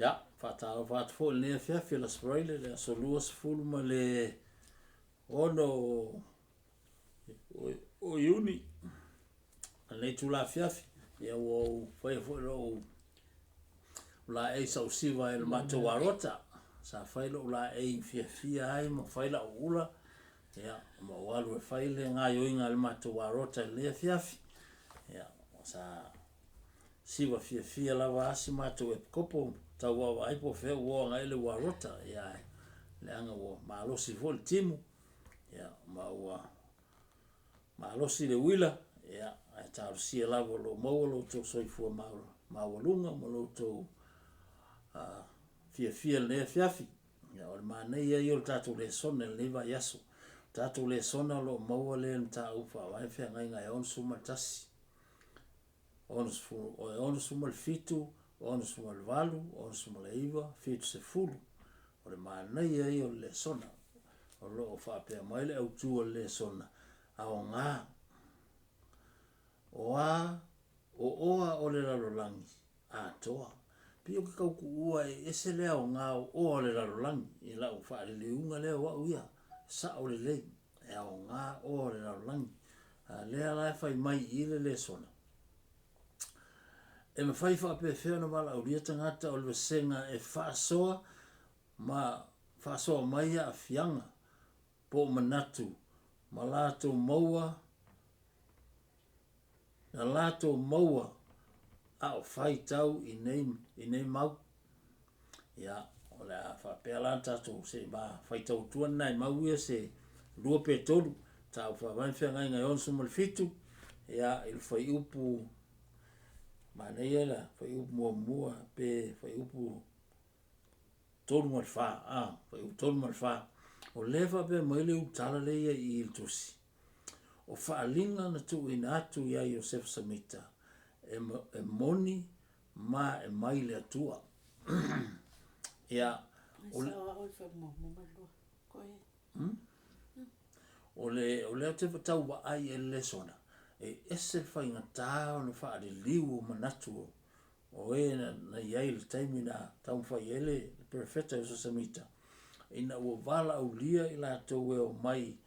Ia, faatalofa atu foi i lenei afiafi o le Aso Faraile, le aso 26 o Iuni, lenei itula afiafi, ia ua ou faia foi lou laei sausiva i le matou alota. Sa fai lou laei fiafia ai ma fai lau ula, ia, ma ou alu e fai le gaoioiga a le matou alota i lenei afiafi. Ia, sa siva fiafia lava a si matou epikopo tau vaavaai po o fea ua oo agai i ai le uarota, ia ae leaga ua malosi foi le timu, ia ma ua malosi le uila, ia ae talosia lava o lo o maua lo outou soifua maualuga ma lo outou fiafia i lenei afiafi. Ia o le manaia ia o le tatou lesona i lenei vaiaso. O le tatou lesona o lo o maua lea i le Mataupu Faavae Feagaiga e 61. 67, 68, 69, 70. O le manaia ia o le lesona. O lo o faapea mai le autu o le lesona, aoga. O a, o oa o le lalolagi atoa. Pei ou te tau tuua e ese le aoga o oa o le lalolagi i lau faaliliuga lea o au ia, e sao lelei, e aoga oa o le lalolagi. A lea la e fai mai i i le lesona, e mafai faapefea ona valaaulia tagata o le vasega e faasoa ma faasoa mai aafiaga po o manatu ma latou maua na latou maua a o faitau i nei, i nei mau. Ia, o le a faapea la tatou se i ma faitau atua ni nai mau ia se lua pe tolu, Mataupu Faavae ma Feagaiga e 67, ia, i le fuaiupu, manaia le fuaiupu muamua pe fuaiupu 3 ma le 4, a, fuaiupu 3 ma le 4. O lea e faapea mai le ulutala lea e i ai i i i le tusi, o faaaliga na tuuina atu ia Iosefa Samita e, e moni ma e mai le Atua. Ia, o le, o le, o lea ou te tau vaai i ai le lesona, e ese le faigata ona faaliliu o manatu o e na i ai i le taimi na taumafai ai le perofeta Iosefa Samita, ina ua valaaulia i latou e omai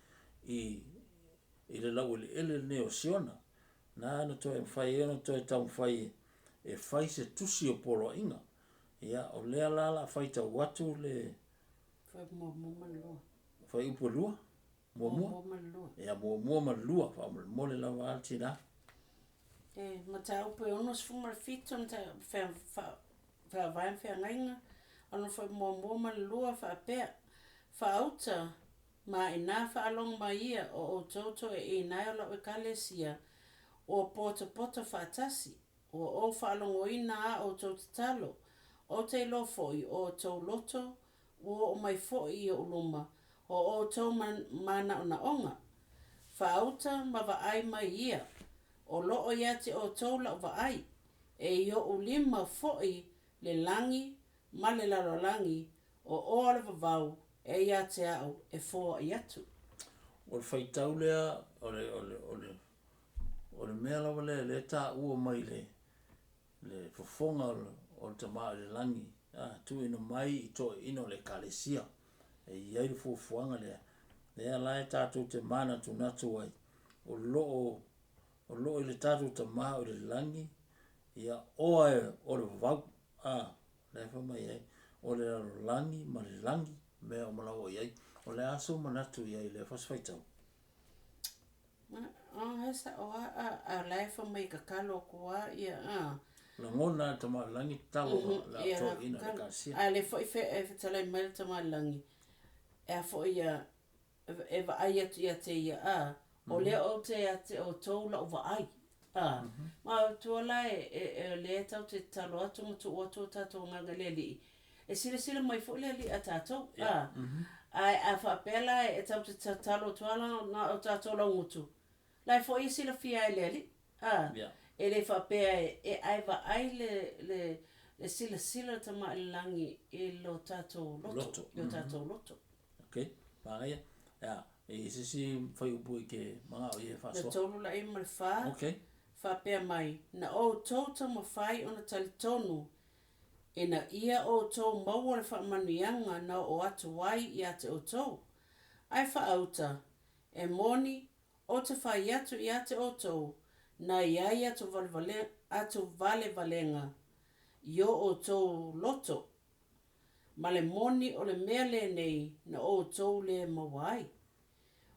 i, i le laueleele lenei o Siona, na na toe mafai ai ona toe taumafai e fai se tusi o poloaiga. Ia, o lea la o le a faitau atu le Muamua ma le lua. Fuaiupu e lua? Muamua? Muamua ma le lua. Ia, muamua ma le lua, faamolemole lava a le tina. E mataupu e 67 na faavae ma feagaiga, ona foi muamua ma le lua faapea, Faauta ma inā faalogo mai ia o ʻoutou toeʻina e o lau ʻEkalesia, ua potopoto faatasi, ua ou faalogoina a ʻoutou tatalo, ou te iloa foʻi o outou loto ua oo mai foʻi i oʻu luma, o ʻoutou manaʻonaʻoga. Faauta ma vaai mai ia, o loʻo iā te ʻoutou laʻu vaai, e i oʻu lima foʻi le lagi ma le lalolagi, o oa le vavau e iā te aʻu e foaʻi atu. O le faitau lea, o le, o le, o le, o le mea lava lea o lea e taua mai le, le fofoga o le Tama oi le Lagi, a, tuuina mai i toeaiina o le Ekalesia. E i ai le fuafuaga lea, lea la e tatou te manatunatu ai, o lo o, o lo o i le tatou Tama oi le Lagi, ia oa e o le vavau, a, lea e fai mai ai, o le lalolagi ma le lagi, mea uma lava ua i ai. O le a sou manatu i ai i lea fasi faitau? A, he sao a, a, a o la e fai mai e tatalo atu a, ia, a. Lagona e le Tama o le Lagi tatalo a le Ia, toeaina o le tatalo. Ekalesia. A o lea foi e fetalai mai le Tama o le Lagi, e a foi ia, e vaai atu ia te ia, a, o lea ou te ia te outou lau vaai, a. Ma o tua la e, e, o lea tatou te tatalo atu ma tuu atu o tatou agaga i le Alii, E silasila mai foi le Alii a tatou, a. Ae a faapea la e tatou te tatalo atu lava la na o tatou laugutu, la e foi e silafia ai e le Alii, a. E le faapea e ae vaai le, le, le silasila o le Tama i le Lagi i lo tatou loto, i o tatou loto. Ok, manaia. Ea, e i ai se isi fuaiupu e te manao i ai e faasoa? Le tolu laia ma le fa. Ok. Faapea mai, na outou taumafai ona talitonu. Ina ia outou maua le faamanuiaga na oo atu ai ia te outou. Ae faauta, e moni, ou te fai atu ia te outou, na i ai atuvalevalega i o outou loto, ma le moni o le mea lenei na outou le maua ai.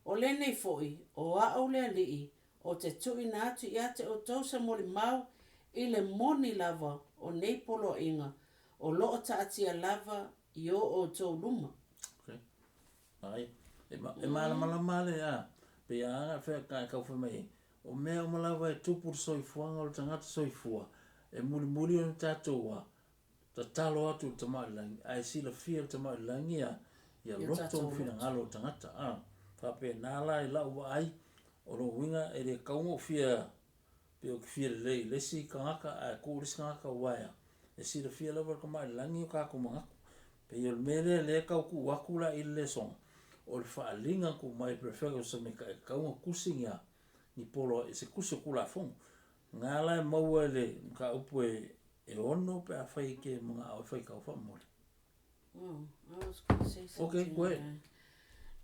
O lenei foi, o a'u le Alii, ou te tuuina atu ia te outou se molimau i le moni lava o nei poloaiga o lo o taatia lava i o outou luma. Okay. Ai, e, ma, e malamalama le a, pe a fe ka kau fai mai, o mea uma lava e tupu le soifuaga o le tagata soifua, e mulimuli ona tatou a, tatalo atu i le Tama i le Lagi, ae silafia e le Tama i le Lagi ia, ia loto ma finagalo o le tagata. A, faapena la i lau vaai, o lona uiga e le tatau ona ou fia, pei ou te fia lelei i le isi tagata ae tuu le isi tagata aua e a, e silafia lava e le Tama i le Lagi o tatou manatu. Pei o le mea lea lea e tau tuu atu la i le lesona, o le faaaliga na tuu mai e le Perefeta o Sameta e tatau ona tusi ni a, ni poloaiga, se tusi o Tulafono. Na la e maua i le mataupu e e ono pe afai e te manao e faitau faamomoli. Oh, I was going to say something. Okay, go ahead.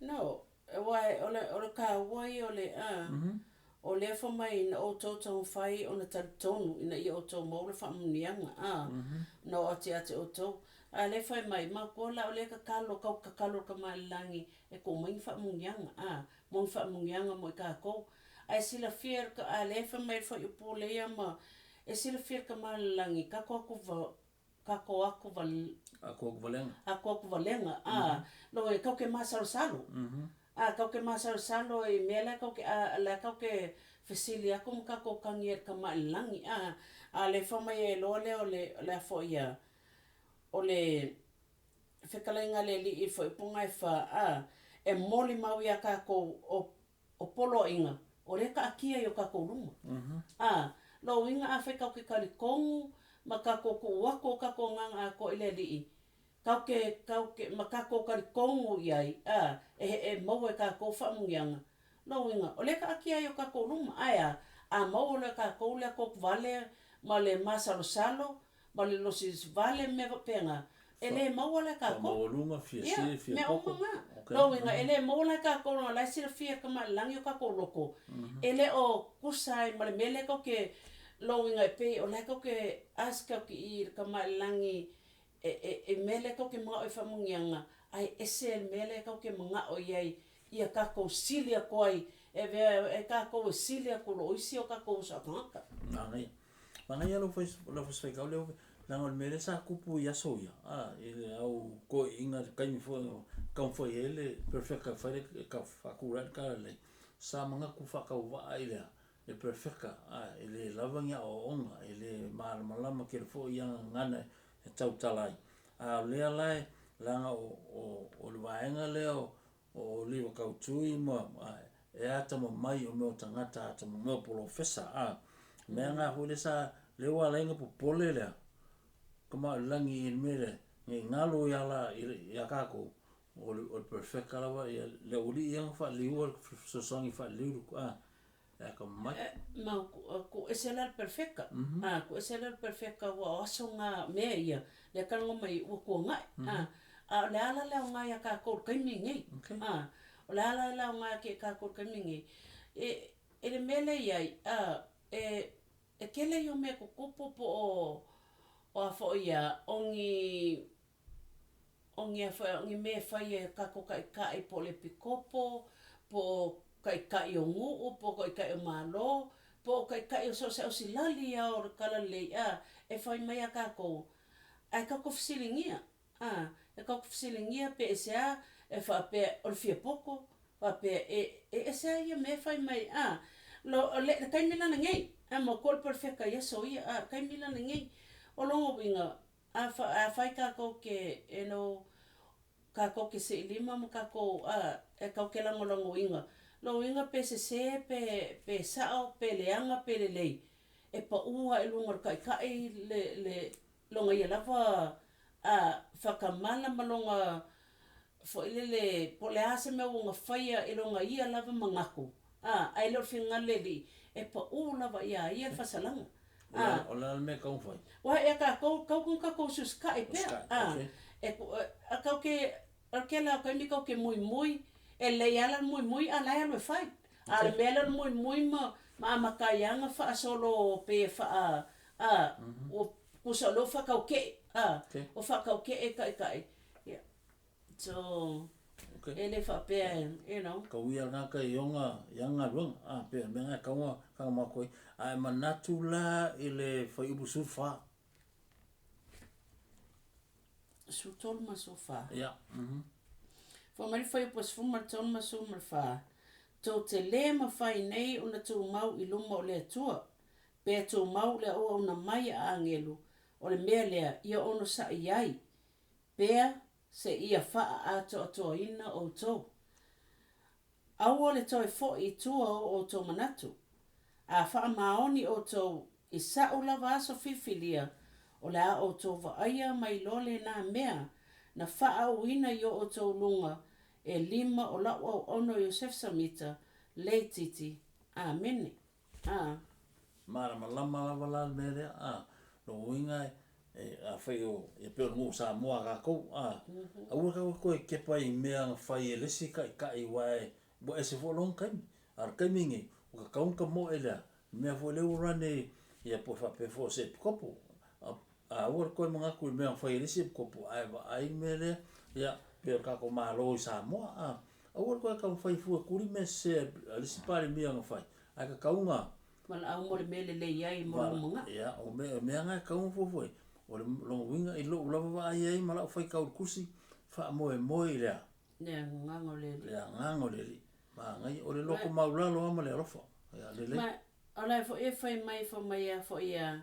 No, aua o le, o le kāua ia o le, a, mm -hmm. o lea fai mai na outou taumafai ona talitonu ina ia outou maua le faamanuiaga, a, mm -hmm. na oo atu ia te outou. A lea fai mai, matua la o lea tatalo, kau tatalo i le Tama a le Lagi e tuu mai ni faamanuiaga, a, mo ni faamanuiaga mo i kākou. Ae silafia, a lea fai mai le fuaiupu lea ma, E silafia e le Tama a le Lagi, kako aku va, kako aku va, Ako aku valega. Ako aku valega, a, lo e kau ke masalosalo. A, kau ke masalosalo i mea la kau ke, a, la kau ke fesili aku ma kakou kagi e le Tama a le Lagi, a, a le fa mai e loa lea o le, o le a foi a, o le fetalaiga a le Alii i le fuaiupu e fa, a, e molimau iā kakou o O poloaiga, o lea e kaatia i o kakou luma. A, lou uiga afai kau ke talitonu ma kakou tuu atu o kakou agaga atoa i le Alii, kau ke, kau ke, ma kakou talitonu i ai, a, e, e maua e kakou faamanuiaga. Lou uiga, o lea e kaatia ai i o kakou luma, ae a, a maua loa e kakou le atoatovale ma le masalosalo ma le losi vale ma mea faapena, e le maua la e kākou. Faamaualuga, fia Ia, sili, fia mea uma koko. na. Okay. Lona uiga, e le maua la e kākou leaga o la e silafia e le Tama a le Lagi o kākou loko, e le o kusa ai ma le mea lea tou te, lona uiga e pei o la e tou te ask atu i i le Tama a le Lagi e, e, i mea lea tou te manao i faamanuiaga, ae ese le mea lea tou te manao i ai ia kākou sili atu ai, e avea e kākou e sili atu i lo isi o kākou uso a tagata. Manaia. Manaia lau fai, lau faifeau lea, leaga o le mea lea sa tupu i aso ia, a, i le au toeaiina i le taimi foi na taumafai ai le perefeta e fai le, e faatulai le talalelei, sa manatu faatauvaa i le a, le perefeta, a, e le lava ni aoaoga, e le malamalama tele foi i ana gagana e tautala ai. A o lea la e, leaga o, o, o le vaega lea o, O Oliva Kautui ma e atamamai o mea o tagata atamamai o polofesa a mea na foi lea sa lea ua ala ai ona popole lea Tamaoilagi i le mea lea nei galo ia la ia tatou o le o le perfecta lava ia le aualii ia na faaliliua le fesoasoani faaliliu a e atamamai. Ma ku ese la le perfecta a ku ese la le perfecta ua o aso na mea ia lea talanoa mai ua tuanai a a o le ala le aoga ia kakou i le taimi lenei a o le ala le aoga ia kakou i le taimi lenei e e le mea lea iai a e e tele ia o mea tutupu po o o a foi a o ni O ni a foi, o ni mea e fai e kakou taitai po o le epikopo, po o taitai o nuu, po o taitai o malo, po o taitai o so o se ausilali lava o le talalelei a, e fai mai ia kakou, ae tatou te fesiligia, a, e tatou te fesiligia pe aisea e faapea o le fia poto, faapea e e ese lava ia mea e fai mai a, lo, o le taimi la lenei, a matua le perefeta i aso ia, a o le taimi la lenei, o lona uiga, A afai kakou ke you know kakou ke sii lima ma kakou a e kau ke lagolagoina, lona uiga pe sese pe pe sao pe leaga pe lelei, e pau lava i luga o le taitai le le lona ia lava a faatamala ma lona foi lele po o le a se mea ua ona faia i lona ia lava manatu a ae le o le finagalo o le Alii, e pau lava ia ia le faasalaga. O le a le mea e tatau ona fai? Aua ia tatou, tatau ona tatou usiusitai pea, a, e, tatou te, o le tele lava o taimi tatou te muimui, e lelei lava la le muimui a o la e alu e fai. A o le mea lea o le muimui ma amata ai lava ona faasolo pei e faa, a, ua tusa o lea ua faataute'e, a, ua faataute'e taitai, ia. So, okay. E le faapea, you know. Kau ia lena i ona, i ana galuega, a, pei o le mea lena e tatau ona tago atu ai. A e manatu la i le fuaiupu 14. 13 ma 14. Ia. Fai mai le fuaiupu 13 ma 14, Tou te lē mafai nei ona tumau i luma o le Atua, pe tumau le auauna mai a agelu, o le mea lea ia onosai ai, pea seia faaatoatoaina outou. Aua le toe foi i tua o outou manatu. A faamaoni outou i sa'u lava aso filifilia, o le a outou vaaia mai loa lena mea na faaauina i o outou luga e lima o la'u auauna o Iosefe Samita, Leititi. Amene. A. Malamalama lava la le mea lea, a, lona uiga e, afai o, ia pei o le nuu Samoa a tatou, a, aua tatou te toe kepa i mea na fai e le isi taitai aua e, ua ese foi lona taimi. A o le taimi lenei, ua tatau ona tamoe i le a? Le mea foi lea ua run e, ia po o faapea foi o se epikopo. A, aua le toe manatu i le mea na fai e le isi epikopo, ae vaai le mea lea, ia, pei o le tatou Malo i Samoa, a, aua le toe taumafai fua e tuli mea sese a le isi Palemia na fai, ae tatau ona Valaau mo le mea lelei ai mo le lumanai. Ia, o mea, o mea na e tatau ona fuafua i ai. O le lona uiga i lou lava vaai ai ma lau faitau i le tusi, faamoemoe i le a? Le agaga o le Alii. Le agaga o le Alii. Manaia. O le loto maulalo lava ma le alofa. Ia, lelei. Ma, o la foi e fai mai, fai mai a foi a,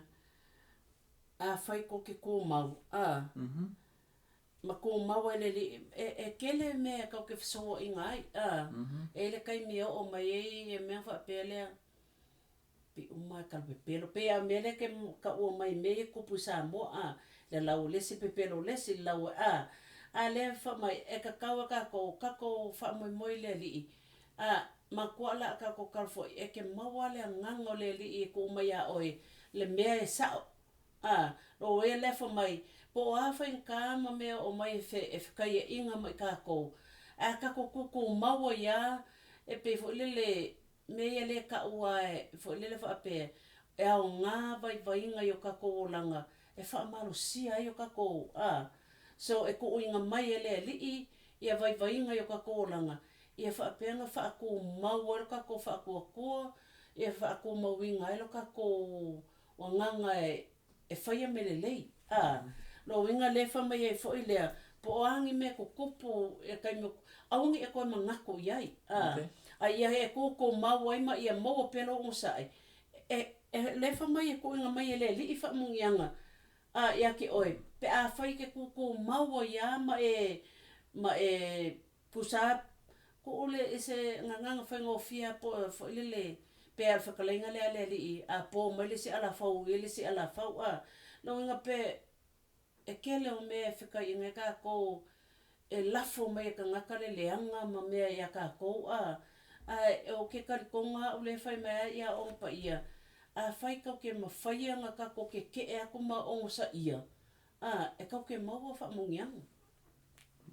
afai tou te tumau, a, ma tumau ai le Alii, e, e tele mea tou te fesouaina ai, a, e i ai le taimi e oo mai ai mea faapea lea, Pei uma e talapepelo. Pei a o mea lea ke taua mai mea ia tupu i Samoa a, le lau o le isi pepelo le isi, le lau a, a lea fai mai e tatau e tatou, tatou faamoemoe i le Alii a, matua la a tatou tatalo foi e te maua le agaga o le Alii e tuu mai ia oe le mea e sao a, o ea lea fai mai po o a faigata ma mea o omai e fekaiaiga mai tatou, ae a tatou tutumau ai a e pei foi lele mea ia lea e tau a foi lele faapea e aoga vaivaiga i o tatou olaga e faamalosia ai o tatou a so e tuuina mai e le Alii ia vaivaiga i o tatou olaga ia faapea ona faatumau ai lo tatou faatuatua ia faatumauina ai lo tatou agaga e e faia mea lelei. A, lona uiga lea e fai mai ai foi lea, po o a ni mea tutupu i le taimi o, aua ne i e toe manatu i ai, a, a ia e tūtūmau ai ma ia maua pea lou onosai, e, e, lea e fai mai e tuuina mai e le Alii faamanuiaga, a, ia te oe, pe afai e te tūtūmau ai lava ma e, ma e Tusa ko ole i se gagana faigofie a po foi lele pe a o le fetalaiga lea a le alii a po mai le isi alafau i le isi alafau a lona uiga pe e tele o mea e fekaiina ai tatou e lafo mai e tagata le leaga ma mea ia tatou a ae o ke talitonu a au lea e fai mai a ia Aoga Paia afai tatou te mafaia na tatou keke'e atu ma onosaia a e tatou te maua faamanuiaga.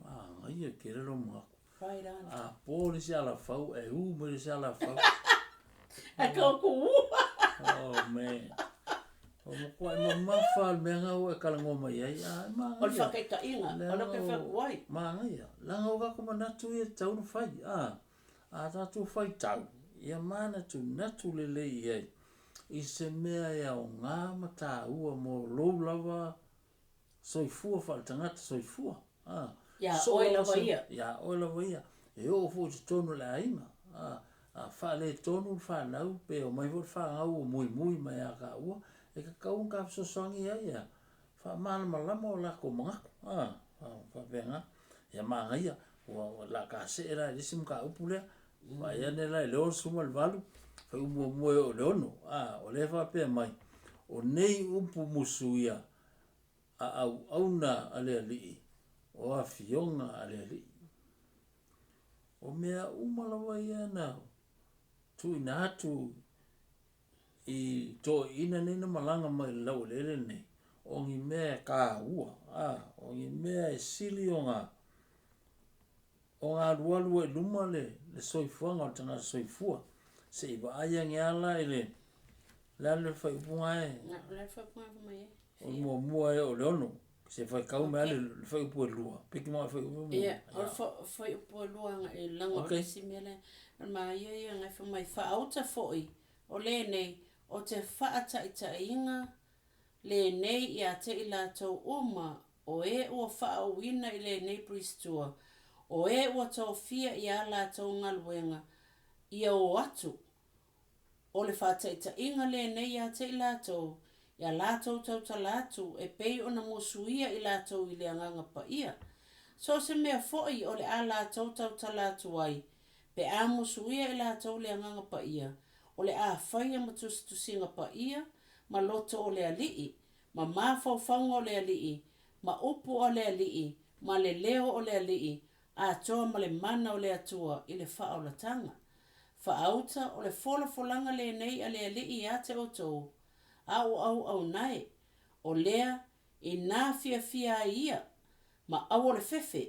Manaia tele lou manatu. A po le isi alafau, e u mai le isi alafau. E kau ku u. Oh man. O matua e mamafa le mea nga ua e talanoa mai ai. A, e manaia. O le faataitaiga, o lea ou te fai atu ai. Manaia. Leaga o tatou manatu ia e tatau ona fai. A, a tatou faitau, ia manatunatu lelei i ai i se mea e aoga ma taua mo lou lava soifua faaletagata soifua a. Ia oe lava ia. Ia oe lava ia. E oo foi i totonu o le aiga a, a faaletonu le fanau pe omai foi le fanau ua muimui mai ia taua, e tatau ona ta fesoasoani ai ia faamalamalama o latou manatu a, faapena. Ia manaia ua o le a ta see la i le isi mataupu lea. Vaai ane la i le 68, fuaiupu muamua e oo i le 6, a, o lea e faapea mai, o nei upu musu ia a auauna a le Alii, o afioga a le Alii. O mea uma lava ia na tuuina atu i toeaiina nei na malaga mai i le laueleele lenei, o ni mea e taua, a, o ni mea e sili ona ona alualu ai i luma le le soifuaga o le tagata soifua. Se i vaai ane lava la i le, o le a le faaiupu lena e? O le a le faaiupu lena e fai mai ai? O le muamua ea o le 6. Se faitau mai lava le fuaiupu e lua, piki mai le fuaiupu muamua. Ia, o le fuaiupu e lua agai i laga o le isi mea lea. O le manaia ia na fai mai, faauta foi o lenei o te faataitaiga lenei ia te i latou uma o e ua faaauina i lenei Priestua, o e ua tofia i a latou galuega ia o atu. O le faataitaiga lenei ia te i latou, ia latou tautala atu e pei ona musuia i latou i le Agaga Paia. So o se mea foi o le a latou tautala atu ai, pe a musuia e latou le Agaga Paia, o le a faia ma tusitusiga paia ma loto o le Alii, ma mafaufauga o le Alii, ma upu a le Alii, ma le leo o le Alii, atoa ma le mana o le Atua i le faaolataga. Faauta, o le folafolaga lenei a le Alii ia te outou, a o auauna e, o lea, inā fiafia ai ia, ma aua le fefe,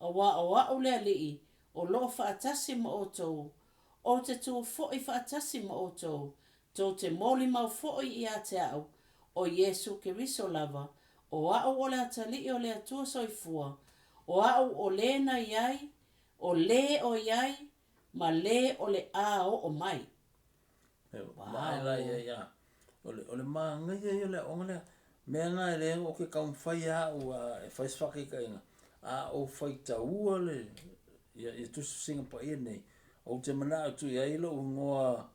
auā o a'u le Alii o loo faatasi ma outou, ou te tu foi faatasi ma outou, tou te molimau foi ia te a'u, o Iesu Keriso lava, o a'u o le Atalii o le Atua Soifua, o a'u o le na i ai, o le o i ai, ma le o le a oo mai. Vaai la i ai, a. O le, o le manaia ia o le aoga lea. Mea na e le ou te taumafai lava au e fai se faataitaiga, a ou faitaua le, ia, ia tusitusiga paia nei, ou te manao e tuu i ai lou igoa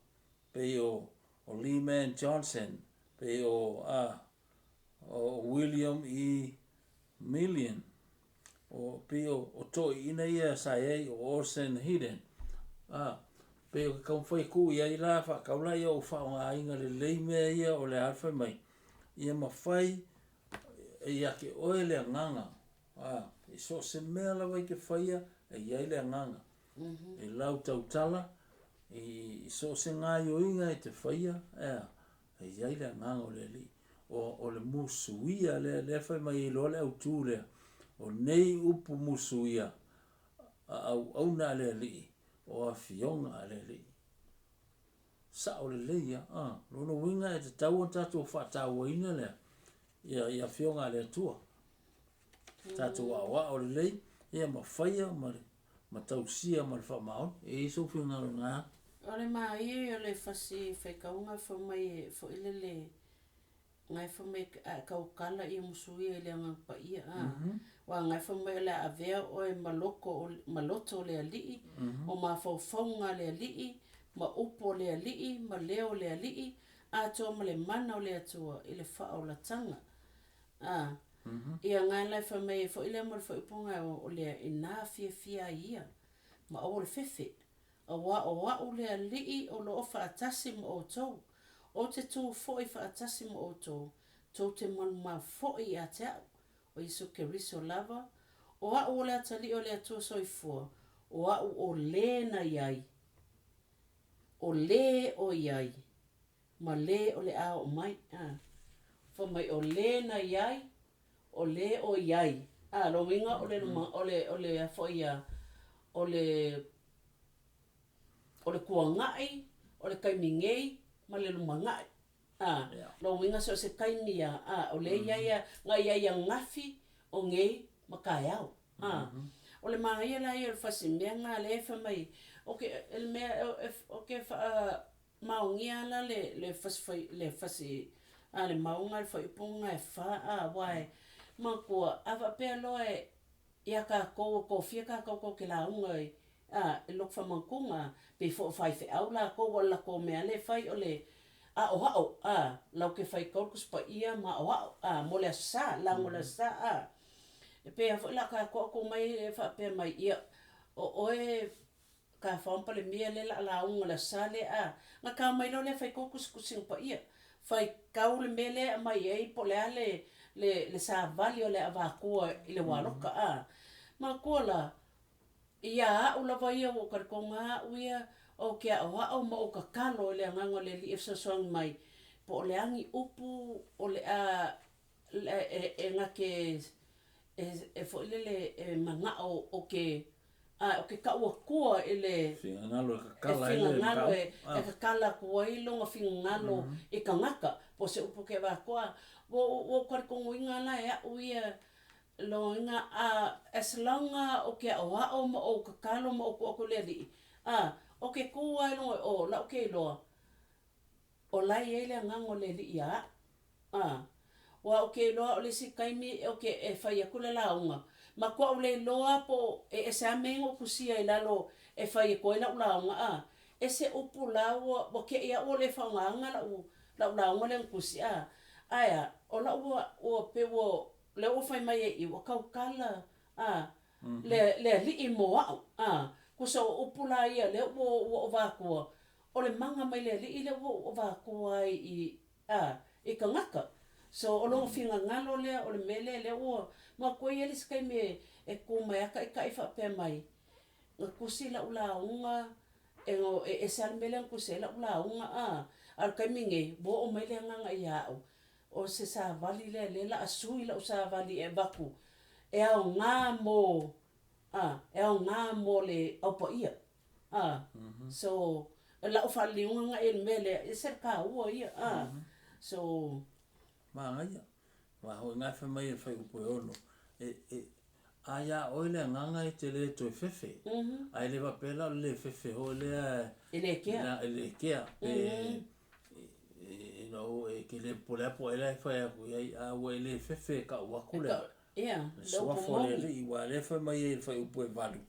pei o, o Lyman Johnson, pei o, a, o William E. Million, o, pei o, o toeaiina ia sa i ai o Orson Hidden, a, pei o ke taumafai e tuu i ai la, faatau la ia ou faaaogaina lelei mea ia o le a fai mai, ia mafai ia te oe le agaga, a, i so o se mea lava e te faia, e i ai le agaga. I lau tautala, i so o se gaoioiga e te faia, e a, E i ai le Agaga o le Alii. O, o le musuia lea, lea fai mai ai loa le autū lea, o nei upu musuia a auauna a le Alii, o afioga a le Alii. Sao lelei lava. A, lona uiga e tatau ona tatou faatauaina lea, ia, i afioga a le Atua. Tatou aoao lelei, ia ma faia ma le ma tausia ma le faamaoni. E i ai sou finagalo i na? O le maia ia o le fasi faitauga fai mai e foi lele ngae fai mai a e tautala ia musuia i le Agaga Paia a aua ngae fai mai o le a avea oe ma loko ma loto o le Alii o mafaufauga a le Alii ma upu a le Alii ma leo o le Alii atoa ma le mana o le Atua i le faaolataga a Ia ngae la e fai mai ai foi lea mo le faaiupu ngae o lea ina fiafia ai ia ma aua le fefe, auā o a'u le Alii o loo faatasi ma outou, ou te tu foi faatasi ma outou, tou te malumau foi ia te a'u, o Iesu Keriso lava, o a'u o le Atalii o le Atua Soifua, o a'u o le na i ai, o le o i ai. Ma le o le a oo mai, a. Fai mai o le na i ai, o le o i ai, a, lona uiga o le luma, o le, o le a foi a, o le, o le tuanai, o le taimi nei, ma le lumanai, a. Lona uiga so o se taimi lava, a, o lea e i ai a, na i ai ananafi, o nei, ma taeao, a. O le manaia la ia o le fasi mea lena lea e fai mai, ou te, o le mea ou te faa Maogia ala le le fasi fai le fasi a le maoga le fuaiupu lena e fa a aua e manatua a faapea loa e ia tatou e tofia tatou tatou te lauga i a i le loto faamautuga a pei foi o faifeau latou aua o le latou mea lava lea e fai o le aoao a latou te faitau le Tusi Paia ma aoao a mo le Aso Sa lauga o le Aso Sa a. E pei lava foi la o tatou a tou omai e faapea mai ia o oe Tafao ma Palemia lea la lauga i le Aso Sa lea a, na tao mai loa lea faitau tusitusiga paia, faitau le mea lea e aumai ai po o le a le le le savali o le a avatua i le ualoka a. Manatua la, ia a'u lava ia ua ou talitonu lava a'u ia ou te aoao ma ou tatalo i le Agaga o le Alii e fesoasoani mai. Po o le a ni upu o le a e e na te e foi lele e manao o ke a o ke kau atua i le Finagalo e kakala ai le finagalo e e kakala atu ai lona finagalo i tagata po o se upu ke avatua. Ua ou talitonuina la e a'u ia lona uiga a as long a o ke a'oa'o ma ou tatalo ma ou tuu atu i le Alii a o ke tu a i luga o la'u ke iloa o la e iai le agaga o le Alii ia a'u. A, ua ou te iloa o le isi taimi ou te e fai atu le lauga, matua ou le iloa po o e ese lava mea ia na ou tusia i lalo e fai atu ai lau lauga, a, ese upu la ua ua te i lava ua le faaaogaina lau lau lauga lea na tusi, a. Ae a? O lau ua ua pei ua lea ua fai mai ai i i, ua tautala, a, le le Alii mo a'u, a. Tusa o upu la ia lea ua ua ou avatua, o le mana mai le Alii lea ua ou avatua ai i A, i tagata. So, o lona finagalo lea, o le mea lea, lea ua matua i ai le isi taimi e, e tu mai a taitai faapea mai, na tusi lau lauga, e no, e ese lava le mea lea na tusi ai lau lauga, a, a o le taimi nei, ua oo mai le agaga ia au, o se savali lea lea o le a sui lau savali e avatu e aoga mo, a, e aoga mo le Au Paia. A, so, o lau faaliliuga lena i le mea lea, e ese le taua ia, a, so. Manaia. Aua hoi na e fai mai e le fuaiupu e 6, e, e, a iā oe le agaga e te le toe fefe, ae le faapea la o le le fefe foi lea E le kea. e le kea, pe, you know, e te le popole lava po o ai la e fai atu i ai, a ua e le fefe e kau atu le, le suafa o le Alii, aua o lea e fai mai ai i le fuaiupu e 8,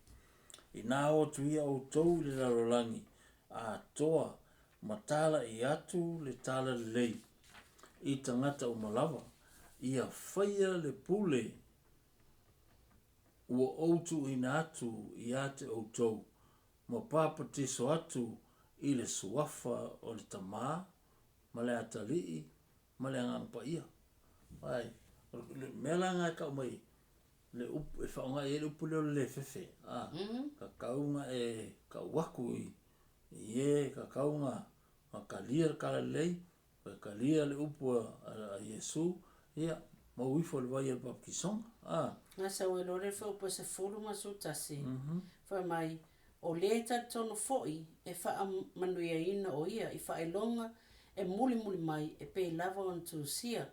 Inā o atu ia outou i le lalolagi atoa ma tālaʻi atu le talalelei i tagata uma lava, ia faia le pule ua ou tuuina atu iā te outou, ma papatiso atu i le suafa o le Tama ma le Atalii ma le Agaga Paia. Ai, o le mea la lena e tau mai le upu e faaaoga i ai le upu lea o le le fefe, a, tatau ona e tau atu i i e tatau ona talia le talalelei, e talia le upu a Iesu, ia, mau ifo i le vai o le papatisoga, a. Na sau ai loa le fuaiupu e 11, fai mai, O lē talitonu foi e faamanuiaina o ia i faailoga e mulimuli mai e pei lava ona tusia,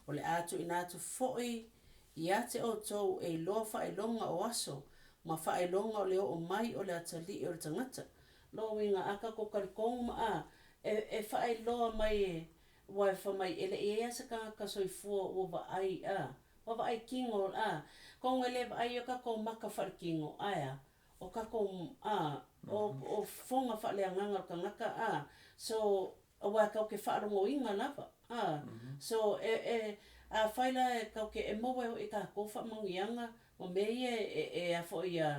o le a tuuina atu foi Ia te outou e iloa faailoga o aso ma faailoga o le oo mai o le atalii o le tagata. Lona uiga, a tatou talitonu ma a, e, e faailoa mai e, aua e fai mai e le i i ai lava se tagata soifua ua vaai, a, ua vaai kino, a, kona e le vaai ai o tatou maka faaletino, ae a? O tatou, a, o, o fofoga faaleagaga o le tagata, a, so, Aua tatou te faalogoina lava, a. So, e, e, afai la e tatou te, e maua ai hoʻi e kākou faamanuiaga ma mea ia e, e, a foi a,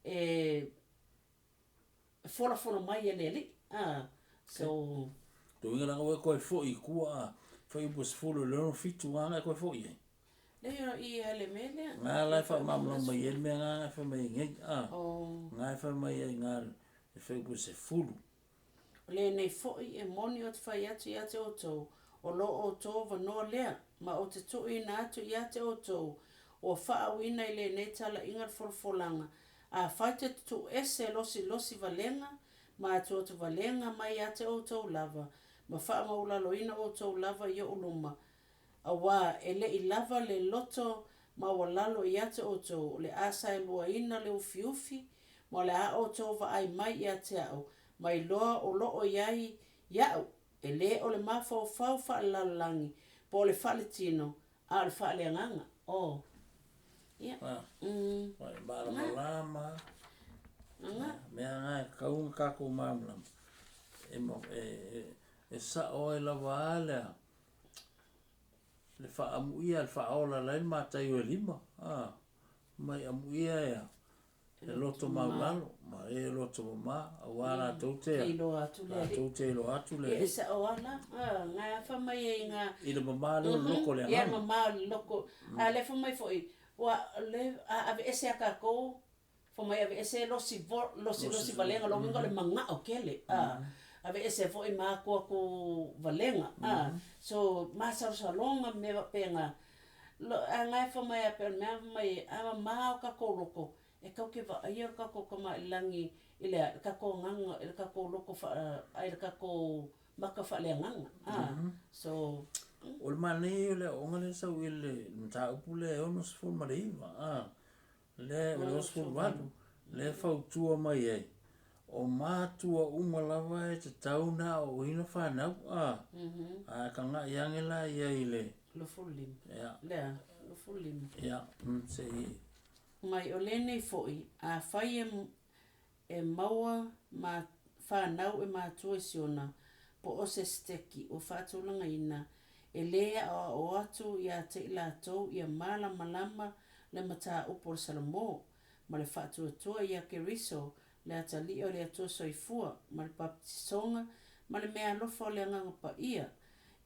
e folafola mai e le Alii, a. So. Lona uiga leaga ua e toe foi i tua a fuaiupu e 16 gagae e toe foi ai. Leai o i a le mea lea. Nga la e faamalamalama mai ai le mea gagae e fai mai ai nei, a. Nga e fai mai ai nga le fuaiupu e 10. O lenei foi e moni ou te fai atu ia te outou, o lo outou avanoa lea, ma ou te tuuina atu ia te outou, ua faauuina i lenei talaiga le folafolaga, afai te tutuu ese losilosi valega ma atuatu valega mai ia te outou lava, ma faamaulaloina outou lava i oʻu luma, auā e le i lava le loto maualalo ia te outou, o le a saeluaina le ufiufi, Ma o le a outou vaai mai ia te au, ma iloa o lo o i ai iaʻu, e lē o le mafaufau faalelalolagi, po o le faaletino, a o le faaleagaga. Oh. Ia. Mm. Malamalama. Aga. Mea nga e tatau ona tatou malamalama. E, e, e, e sao ai lava a lea le faaamuia le faaola lai le matai o e lima. Ah, mai amuia ea E loto maulalo ma e loto mama aua latou te latou te iloa atu le Alii. E sao lava la, nga e fai mai ai nga. I le mama lea o le loko o le agaga. Ia mama o le loko. A lea fai mai foi, ua le a aveese a tatou, fai mai aveese losi losi losi valega, lona uiga o le manao tele. aveese foi ma akuaku valega a so masalosaloga ma mea faapena a gae fai mai a pei o le mea fai mai a mamā o kakou loko e kau ke vaaia lo kakou Tama i le lagi i le a i le kakou agaga i le kakou loto faa i le kakou maka faaleagaga a so. O le manaia ia o le aoaoga lea e sau i le mataupu lea e 69 a, lea o le 68 lea e fautua mai ai, o matua uma lava e tatau ona aoaoina fanau a, a tagai ane la i ai i le. 25. Ia. Lea, 25. Ia, se i. Mai o lenei foi, afai e e maua ma fanau e matua i Siona, po o se siteki ua faatulagaina, e lē aoao atu iā te i latou ia malamalama le mataupu o le Salamo, ma le faatuatua iā Keriso, le Atalii o le Atua Soifua, ma le papatisoga ma le meaalofa o le Agaga Paia,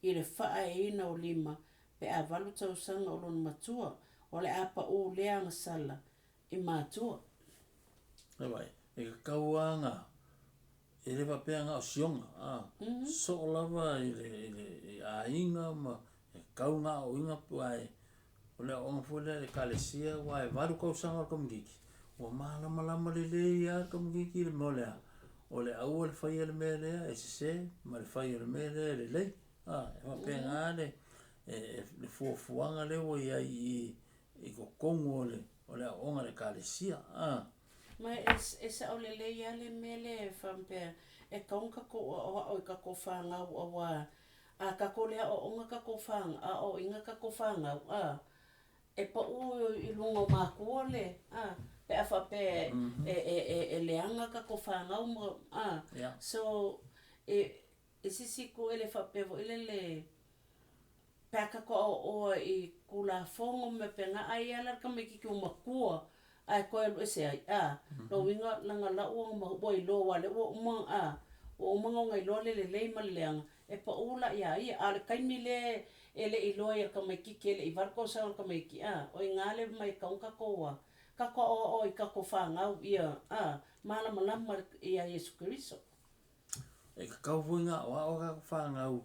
i le faaeaina o lima pe a valu tausaga o lona matua, o le a paū lea agasala i matua. Vaai, e tatau lava na, e le faapea na o sioga, a, soo lava i le, i le, i aiga ma e tatau ona aoaoina aua e, o le aoaoga foi lea a le Ekalesia aua e valu tausaga o le tamaititi, ua malamalama lelei lava le tamaititi i le mea o le a, o le aua le faia le mea lea e sese ma le fai o le mea lea e lelei. A, e faapena le, le fuafuaga lea ua i ai i i i totonu o le o le aoaoga a le Ekalesia. A. Ma e, e sao lelei lava le mea lea e faapea e tatau ona tatou aoao i tatou fanau auā a tatou le aoaoga tatou aoaoina tatou fanau, a, e pau i luga o matua le, a, pe a faapea e, e, e, e leaga tatou fanau ma, a, so e, i se isi itu e le faapea foi lele pe a tatou aoaoa i Tulafono ma mea faapena, ai lava la le tamaititi ua matua ae toe alu ese ai, a, lona uiga leaga la ua ua iloa aua o lea ua uma, a, ua uma ona iloa le lelei ma le leaga, e pau la ia ia. A o le taimi lea e le i iloa ai e le tamaititi e le i valu tausaga o le tamaititi, a, o i ina le mai e tatau ona tatou a, tatou aoao i tatou fanau ia, a, malamalama ia Iesu Keriso. E tatau foi ona aoao a tatou fanau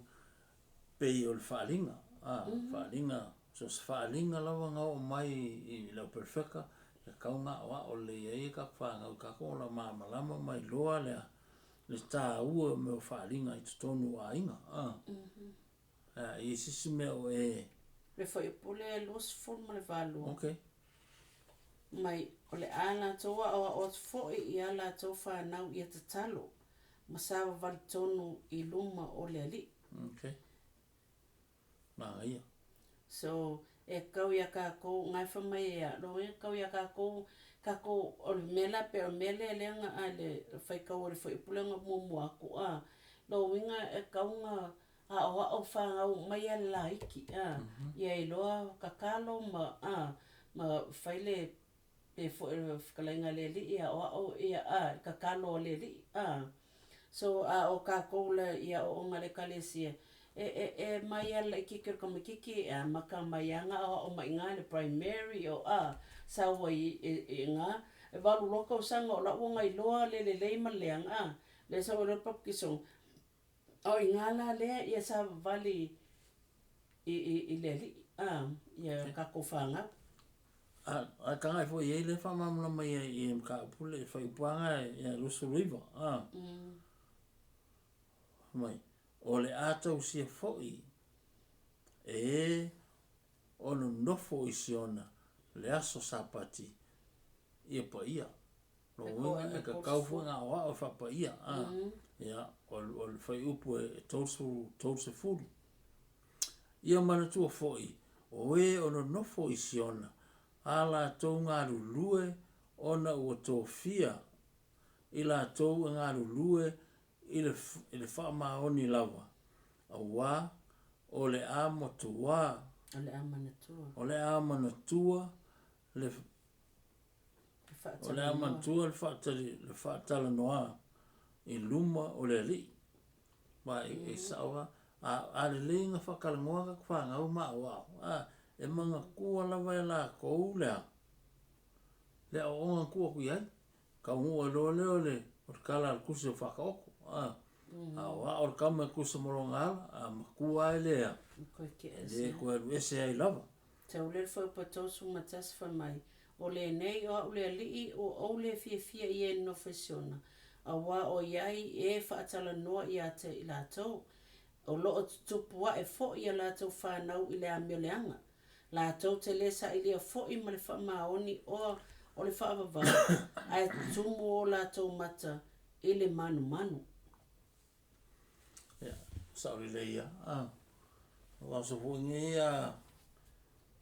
pei o le faaaliga, a, faaaliga, so o se faaaliga lava na oo mai i le au perofeta, e tatau ona aoao lelei ai a tatou fanau i tatou ola malamalama ma iloa le, le taua o mea o faaaliga i totonu o aiga, a. A i ai se isi mea o e. Le fuaiupu lea 28. Okay. Mai, o le a latou aoao atu foi i a latou fanau ia tatalo ma savavali tonu i luma o le Alii. Okay. Manaia. So, e tatau ia tatou, na e fai mai e a, lona uiga e tatau ia tatou, tatou, o le mea la pei o le mea lea lea na a le faitau o le fuaiupu lea na muamua atu, a, lona uiga e tatau ona aoao fanau mai lava i le laiti, a, ia iloa tatalo ma, a, ma fai le, pe foi o le fetalaiga a le Alii e aoao ia, a, i le tatalo a le Alii, a. So, a o tatou la i aoaoga a le Ekalesia, e, e, e mai lava i le laitiiti o le tamaitiiti e amata mai lava ona aoao mai i ina i le primary o, a, sau ai i, i ina, e valu loa tausaga o la ua na iloa le lelei ma le leaga, a, lea e sau ai loa le papikisoga, A o i ina la lea ia savavali i, i, i le Alii, a, ia tatou fanau. A, a tagai foi i ai lea e faamalamalama i ai i le mataupu le fuaiupu lava lena ia 29, a. Fai mai, o le a tausia foi e e o nonofo i Siona le aso Sapati ia paia. Lona uiga e tatau foi ona aoao e faapaia, a. Ia, o le fuaiupu e 30. Ia manatua foi, o e o nonofo i Siona, a latou galulue ona ua tofia i latou e galulue i le, i le faamaoni lava, auā o le a matuā, O le a manatua. O le a manatua le, O le a manatua le le faatalanoa i luma o le Alii. Ma e sao lava, a, a lelei ona faatalanoa tatou fanau ma aoao, a, e manatua lava e latou le a? Le aoaoga na tuu atu i ai. Taunuu ai loa lea o le, o le tala a le Tusi o Faataoto, a. A o a'o le tama e tusa ma lona ala, a matua ae lea, e le toe alu ese ai lava. Taulele Fuaiupu 31 fai mai, O lenei o a'u le Alii ua ou le fiafia i e nonofo i Siona, auā o i ai e faatalanoa ia te i latou, o lo o tutupu ae foi a latou fanau i le amio leaga. Latou te le sailia foi ma le faamaoni oa o le faavavau, ae tumu o latou mata i le manumanu. Ia, sao lelei lava. A, o aso foi nei a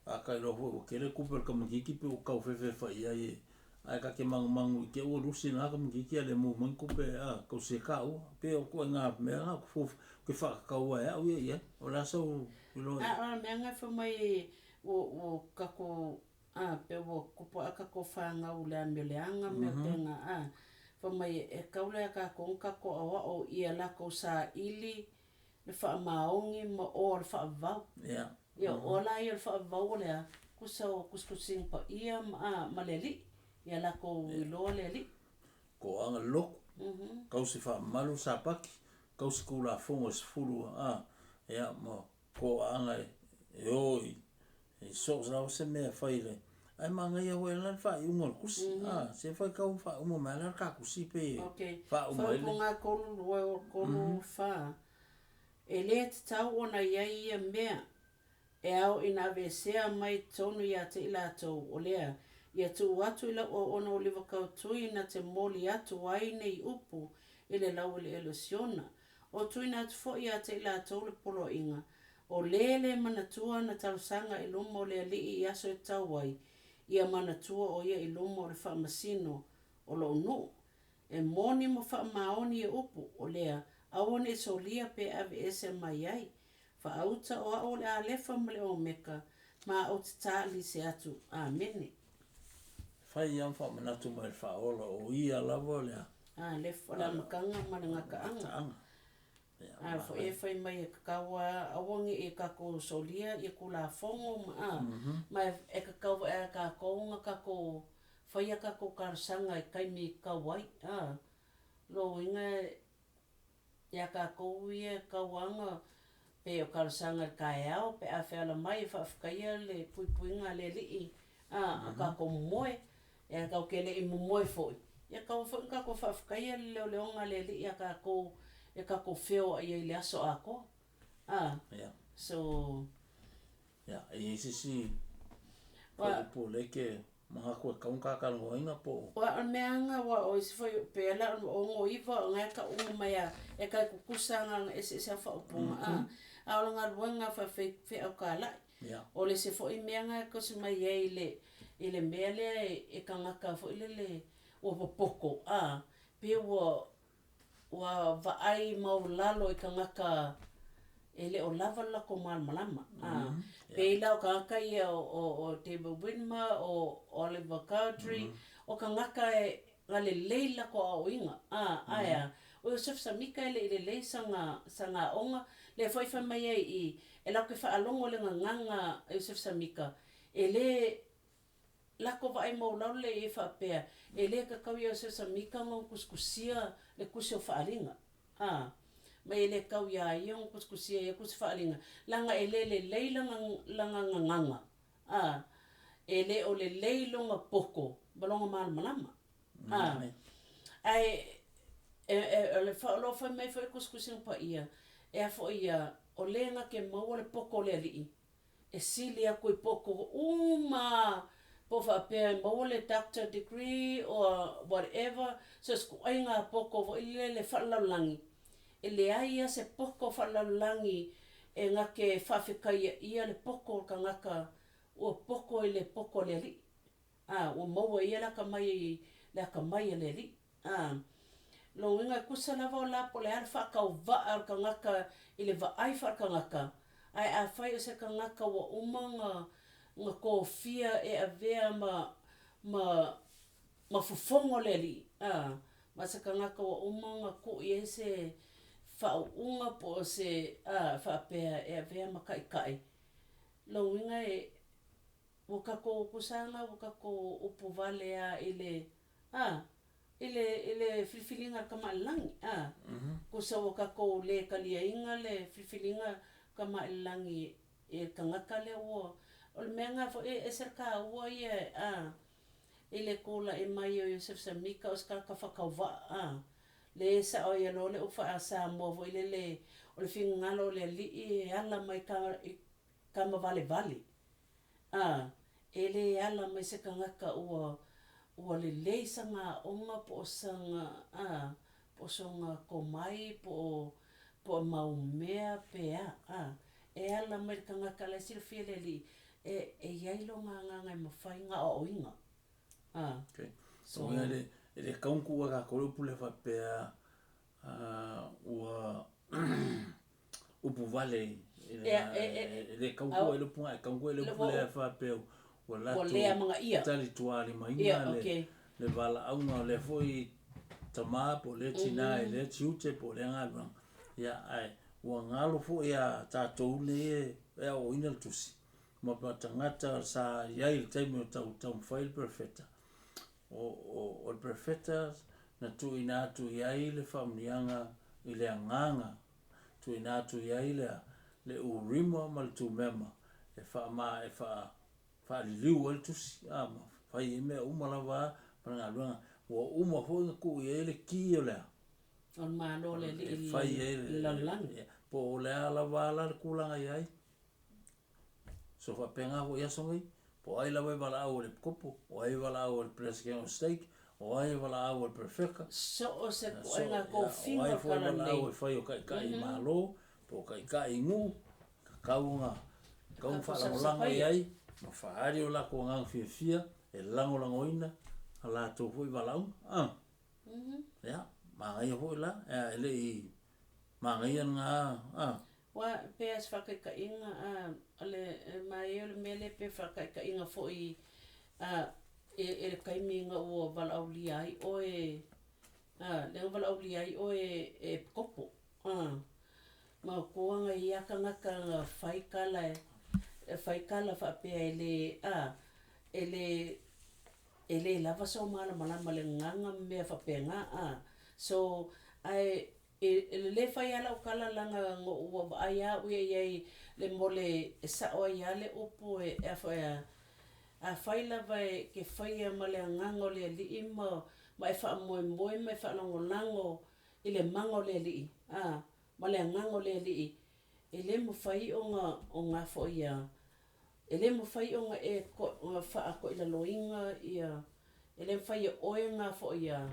a ka iloa foi ua tele tupe a le tamaitiiti pe ua tau fefe i ai e ae ta te manumanu i te i ua lusi lena tamaitiiti ae le maua mai ni tupe a tau se taua. Pei o ituaiga mea na ou te ou te faatatau lava e au ia i ai. O le a sou iloa i ai? A o le mea na fai mai ua ua tatou a pe ua tupu ae tatou fanau i le amio leaga ma mea faapena a fai mai e tatau la ia tatou ona tatou aoao ia latou saili le faamaoni ma oa o le faavavau. Ia o oa la ia o le faavavau o le a? Tusa o tusitusiga paia ma a ma le Alii, ia latou iloa le Alii. Toaga le lotu, tausi faamamalu le Sapati, tausi Tulafono e 10 a, ia ma toaaga e o i so o se lava se mea e fai i le ae manaia foi la le faaiuga o le tusi a se faitau ma faauma mai la le ta tusi pei e faauma ai le Faaupuga 3 2 3 4 E lē tatau ona i ai ia mea e ao ina aveesea mai totonu ia te i latou, o lea, ia tuu atu i lau auauna o Livakautui na te moli atu ai nei upu i le laueleele o Siona. O tuuina atu foi ia te i latou le poloaiga, o lē le manatua ana talosaga i luma o le Alii i aso e tatau ai, ia manatua o ia i luma o le faamasino o lou nuu. E moni ma faamaoni ia upu, o lea, aua ne i solia pe aveese mai ai. Faauta o au o le Alefa ma le Omeka, ma ou te tālise atu. Amene. Fai lava ma faamanatu mai le Faaola, o Ia lava le. Alefa, o le amataga ma le gataaga. A foi e fai mai e tatau lava aua ne i tatou solia ia Tulafono ma a, ma e tatau foi ia tatou ona tatou faia tatou talosaga i taimi e tatau ai, a. Lona uiga ia tatou ia e tatau lava ona pei o talosaga i le taeao pe a feala mai e faafetaia le puipuiga a le Alii a, a tatou momoe. Ia tatou te le i momoe foi, ia tatau foi ona tatou faafetaia le leoleoga a le Alii ia tatou e tatou feoai ai i le aso atoa. A, so. Ia, e i ai se isi upu o lea e te manatu e tatau ona ta talanoaina po o. Ua o le mea lava lena, aua o isi foi pei la o le 69 o lena e tau uma mai lava, e tai tutusa lava na ona eseese lava o faaupuga, a, a o le galuega faafeau talai. O le isi foi mea lena e tausi mai ai i le, i le mea lea e tagata foi lele ua popoto, a, pei ua ua vaai maualalo i tagata e le o lava le latou malamalama. A, pei la o tagata ia o David Whitmer, o Oliver Cowdery, o tagata e na lelei le latou aoaoina, a, ae a? O Iosefa Samika e le i lelei sana, sana aoga, lea foi fai mai ai i i, e latou te faalogo i le gagana a Iosefa Samika, e le lako vaai maualalo lea i ai faapea, e le tatau ia Iosefa Samika ona tusitusia le tusi o faaaliga. A, ma e le tatau iā ia ona tusitusia ia tusi faaaliga, leaga e le lelei lana, lana gagana. A, e le o lelei lona poto ma lona malamalama. A, ae e, e, o le o lo o fai mai foi le tusitusiga paia, e a foi ia, o le na te maua le poto o le Alii, e sili atu i poto uma lava, po o faapea e maua le doctor degree or whatever, so o se ituaiga poto foi lele faalelalolagi, e leai lava se poto faalelalolagi e na te faafetaia ʻia le poto o le tagata ua poto i le poto a le Alii. A, ua maua e ia le atamai, le atamai a le Alii. A, lona uiga e tusa lava o la po o le a le faatauvaa o le tagata i le vaai faaletagata, ae afai o se tagata ua uma ona, ona tofia e avea ma, ma, ma fofoga o le Alii, a, ma se tagata ua uma ona tuu i ai se faauuga po o se, a, faapea e avea ma taitai, lona uiga e, Ua tatou tusa lava ua tatou upu vale a i le, a, I le, i le filifiliga a le Tama a le Lagi, a. Tusa ua tatou le taliaina le filifiliga Tama a le Lagi e le tagata lea ua, o le mea lena foi e ese le taua ia a, i le tulai mai o Iosefo Samita o se tagata faatauvaa a, le sao ai loa le upu faa-Samoa foi lele o le finagalo o le Alii e ala mai i tama valevale. A, e le ala mai se tagata ua ua lelei sana aoga po o sana a, po o sona tomai po o po o mau mea pe a, a. E ala mai le tagata la e silafia e le Alii e e i ai lona agaga e mafai ona aoaoina. A. Okay. So, e le e le tatau ona tuu e tatou le upu lea faapea ua upu vale e le tatau ona tuu ai le upu lena, e tatau ona tuu ai le upu lea faapea ua latou talitualimaina le valaauga o lea foi tama po o lea tina i lea tiute po o lea galuega, ia ae ua galo foi ia tatou nei e aoaoina le tusi ma tagata sa i ai i le taimi o taumafai le perofeta. O le perofeta na tuuina atu i ai le faamanuiaga i le agaga tuuina atu i ai le Urima ma le Tumema e faama e faa faaliliu ai le tusi a ma fai ai mea uma lava ma le galuega. Ua uma foi ona tuu i ai le ki o le a? O le Malo o le Alii e fai ai le lalolagi. Po o le a lava la le tulaga i ai. So faapena foi i aso nei, po o ai lava e valaau e le epikopo, o ai e valaau e le Peresetene o le Stake, o ai e valaau e le Perefeka, So o se ituaiga tofiga o le tala lelei. O ai foi e valaau e fai o taitai i Malo, po o taitai i nuu, tatau ona tatau ona faalagolago i ai ma faaali o latou agaga fiafia e lagolagoina a latou foi valaauga. A. Ia, manaia foi la, e le i manaia lena, a. Ua pei lava o se faataitaiga, a, o le ma e o le mea lea pei o faataitaiga foi a, i le taimi ina ua valaaulia ai oe, a, lea na valaaulia ai oe e epikopo, a, manatua na i ai lava tagata na fai tala, e fai tala faapea e le, a, e le, e le lava sou malamalama i le gagana ma mea faapena, a. So, ae E le fai lava lau tala leaga na ou ua vaai lava au ia i ai le mole e sao ai lava le upu e a foi a afai lava e te faia ma le agaga o le Alii ma ma e faamoemoe ma e faalagolago i le mana o le Alii a ma le agaga o le Alii e le mafai ona ona foi a E le mafai ona e faatoilaloina ia, e le mafai e oe ona foi a,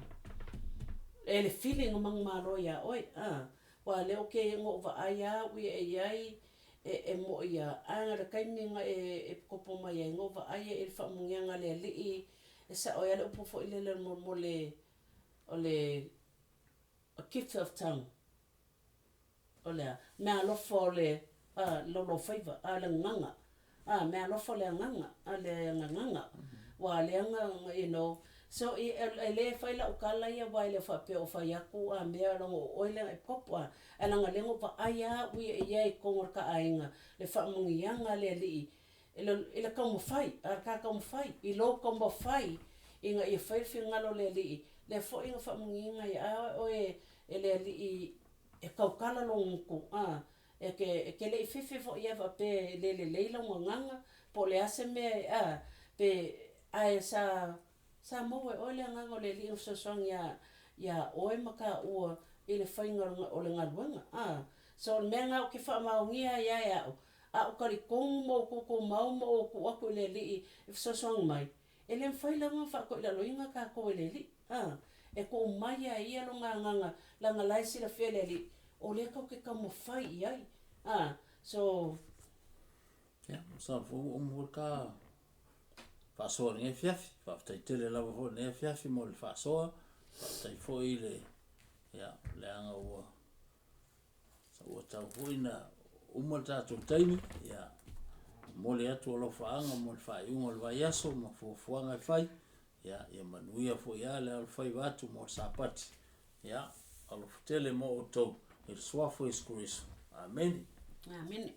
e le fili na manumalo ia oe, a. Aua o lea ou te, na ou vaai lava au ia i ai, e mo'i lava, ae o le taimi na e kopo mai ai, na ou vaai ai i le faamanuiaga a le Alii, e sao ai lava le upu foi lele mo le, o le gift of tongue. O le a? Meaalofa o le laulaufaiva, a, le gagana, a, meaalofa o le agaga, a, le gagana, ua lea na, you know, so e le fai lau tala ia aua e le faapea o fai atu a mea leaga o oe lea na e popo, a, ae leaga o lea na ou vaai lava au ia i ai i totonu o le ta aiga, le faamanuiaga a le Alii i le taumafai, a le ta taumafai, i lou taumafai ina ia fai le finagalo o le Alii, lea foi na faamanuiaina ai a oe e le Alii e tautala lou gutu, a, e te, e te le i fefe foi a faapea e le lelei lau gagana, po o le a se mea e, a, pe, ae sa, sa maua e oe le Agaga o le Alii na fesoasoani ia, ia oe ma taua i le faiga o le galuega, a. So o le mea lena ou te faamaonia ai lava e au, a ou talitonu ma ou tuutumau ma ou tuu atu i le Alii e fesoasoani mai, E le mafai lava ona faatoilaloina tatou e le Alii. A, e tuu mai lava e Ia Lona Agaga, leaga la e silafia e le Alii, o lea tatou te taumafai i ai. A, so. Ia, masalo foi ua uma foi le ta faasoa i lenei afiafi. Faafetai tele lava foi i lenei afiafi mo le faasoa. Faafetai foi i le, ia, leaga ua Ua tau foi na uma le tatou taimi, ia, momoli atu alofaaga mo le faaiuga o le vaiaso ma fuafuaga e fai, ia, ia manuia foi lava le alofaiva atu mo le Sapati. Ia, alofa tele mo outou i le Suafa o Iesu Keriso. Amene. Amene.